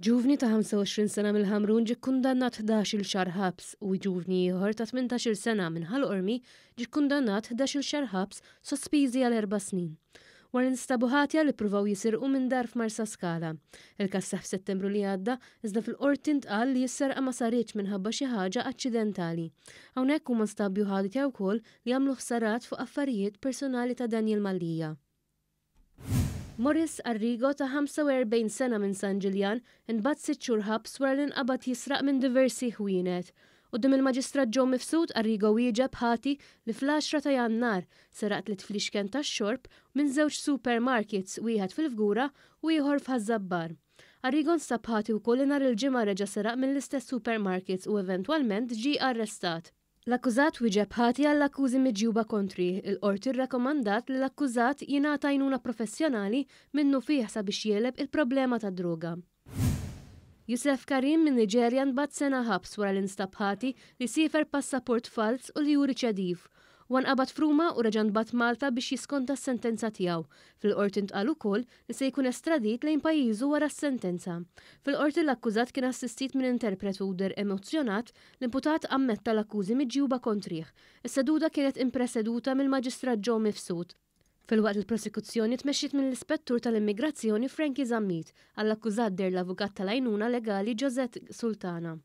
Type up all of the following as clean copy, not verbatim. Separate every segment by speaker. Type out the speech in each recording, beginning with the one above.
Speaker 1: Ġuvni ta' 25 sena mill-Ħamrun ġie kkundannat 11-il xahar ħabs u ġuvni ieħor ta' 18-il sena minn Ħal Qormi ġie kkundannat 11-il xahar ħabs sospiżi għal erba' snin. Wara li nstabu ħatja li ppruvaw jisirqu minn dar f'Marsaskala. Il-każ seħħ f'Settembru li għadda, iżda fil-Qorti ntqal li s-serqa ma saritx minħabba xi ħaġa aċċidentali. Hawnhekk huma nstabju ħatja wkoll li għamlu ħsarat fuq affarijiet personali ta' Daniel Mallia. Maurice Arrigo ta' 45 sena minn San Ġiljan intbagħat sitt xhur ħabs wara li nqabad jisraq minn diversi ħwienet. Quddiem il-Maġistrat Joe Mifsud, Arrigo wieġeb ħati li fl-għaxra ta' Jannar seraq tliet fliexken tax-xorb minn żewġ supermarkets, wieħed fil-Fgura u ieħor f'Ħaż-Żabbar. Arrigo nstab ħati wkoll li nhar il-Ġimgħa reġa' seraq mill-istess supermarkets u eventwalment ġie arrestat. L-akkużat wieġeb ħati għall-akkużi miġjuba kontrih. Il-Qorti rrakkomandat li l-akkużat jingħata għajnuna professjonali minnufih sabiex jegħleb il-problema tad-droga. Youssef Karim minn Niġerja ntbagħat sena ħabs wara li nstab ħati li siefer b'passaport falz u li hu riċediv. Huwa nqabad f'Ruma u reġa' ntbagħat Malta biex jiskonta s-sentenza tiegħu. Fil-Qorti ntqal ukoll li se jkun estradit lejn pajjiżu wara s-sentenza. Fil-Qorti l-akkużat kien assistit minn interpretu u deher emozzjonat, l-imputat ammetta l-akkużi miġjuba kontrih. Is-seduta kienet impreseduta mill-Maġistrat Joe Mifsud, filwaqt li l-prosekuzzjoni tmexxiet mill-Ispettur tal-Immigrazzjoni Frankie Zammit, għall-akkużat deher l-avukat tal-għajnuna legali Josette Sultana.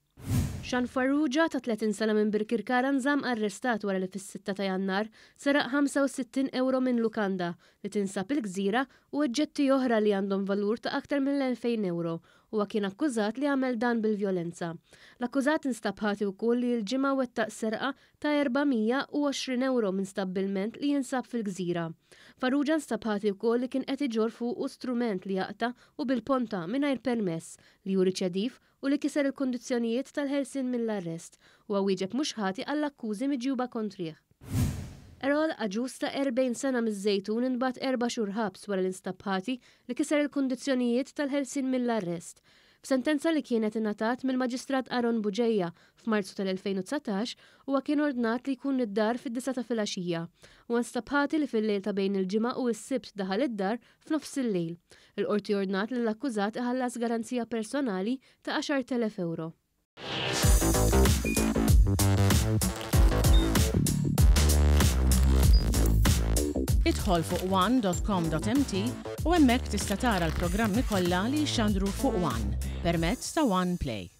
Speaker 1: Sean Farrugia ta' 30 sena minn Birkirkara nżamm arrestat wara li fis-sitta ta' Jannar seraq 65 ewro minn lukanda li tinsab il-Gżira u oġġetti oħra li għandhom valur ta' aktar mill-2,000 ewro. Huwa kien akkużat li għamel dan bil-vjolenza. L-akkużat instab ħati wkoll li l-Ġimgħa wettaq serqa ta' 420 ewro minn stabbilment li jinsab fil-Gżira. Farrugia nstab ħati wkoll li kien qed iġorr fuqu strument li jaqta' u bil-ponta mingħajr permess, li hu riċediv u li kiser il-kundizzjonijiet tal-ħelsien mill-arrest. Huwa wieġeb mhux ħati għall-akkużi miġjuba kontrih. Erol Agius ta' 40 sena miż-Żejtun intbagħat erba' xhur ħabs wara li nstab ħati li kiser il-kundizzjonijiet tal-ħelsien mill-arrest. F'sentenza li kienet ingħatat mill-Maġistrat Aaron Bugeja f'Marzu tal-2019, huwa kien ordnat li jkun id-dar fid-disgħa ta' filgħaxija. Huwa nstab ħati li fil-lejl ta' bejn il-Ġimgħa u s-Sibt daħal id-dar f'nofsillejl. Il-Qorti ordnat lill-akkużat iħallas garanzija personali ta' 10,000 ewro.
Speaker 2: Idħol fuq one.com.mt u hemmhekk tista' tara l-programmi kollha li jixxandru fuq One permezz ta' One Play.